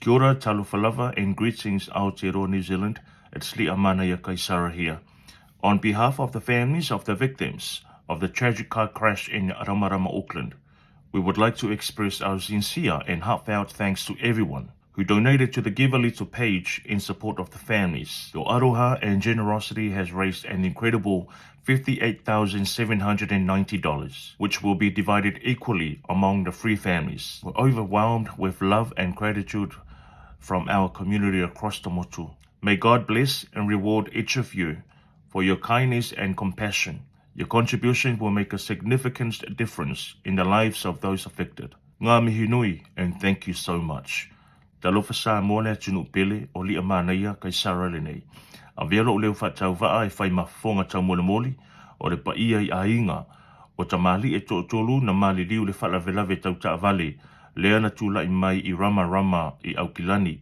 Kia ora, talofa lava and greetings Aotearoa New Zealand, it's Li'amanaia Kaisara here. On behalf of the families of the victims of the tragic car crash in Ramarama, Auckland, we would like to express our sincere and heartfelt thanks to everyone who donated to the Give a Little page in support of the families. Your aroha and generosity has raised an incredible $58,790, which will be divided equally among the three families. We're overwhelmed with love and gratitude from our community across the motu. May God bless and reward each of you for your kindness and compassion. Your contribution will make a significant difference in the lives of those affected. Ngā mihi nui and thank you so much. Talofa Samoa le atunuu pele o Li'amanaia Kaisara lenei. Avea lou leo faatauvaa e fai ma fofoga taumolimoli o le paia i aiga o tamalii e toatolu na maliliu le faalavelave tau taavale lea na tulai mai i Ramarama i Aukilani.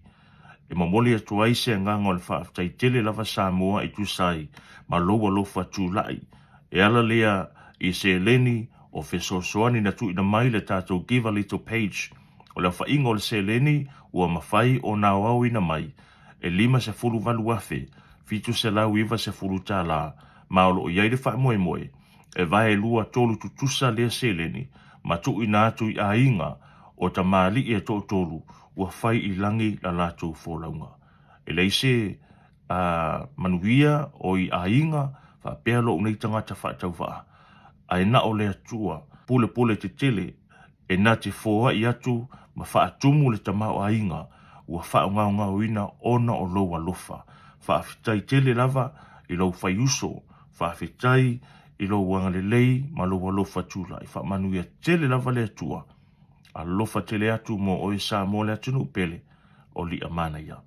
E momoli atu ai se agaga o le faafetai tele lava Samoa e tusa ai ma lou alofa tulai. E ala lea i seleni o fesoasoani na tuuina mai le tatou Give a Little page. O le aofaiga o le seleni ua mafai ona aoaoina mai e $58,790 ma o lo o i ai le faamoemoe e vaelua tolu tutusa lea seleni ma tuuina atu i aiga o tamalii e toatolu ua fai i lagi la latou folauga. E leai se manuia o i aiga faapea lou nei tagata faatauvaa, ae na o le Atua pulepule tetele e na te foai atu ma faatumu le tamaoaiga ua faaogaogaoina ona o lou alofa. Faafetai tele lava i lou faiuso, faafetai i lou agalelei ma lou alofa tulai. Faamanuia tele lava le Atua. Alofa tele atu mo oe Samoa le atunuu pele o Li'amanaia.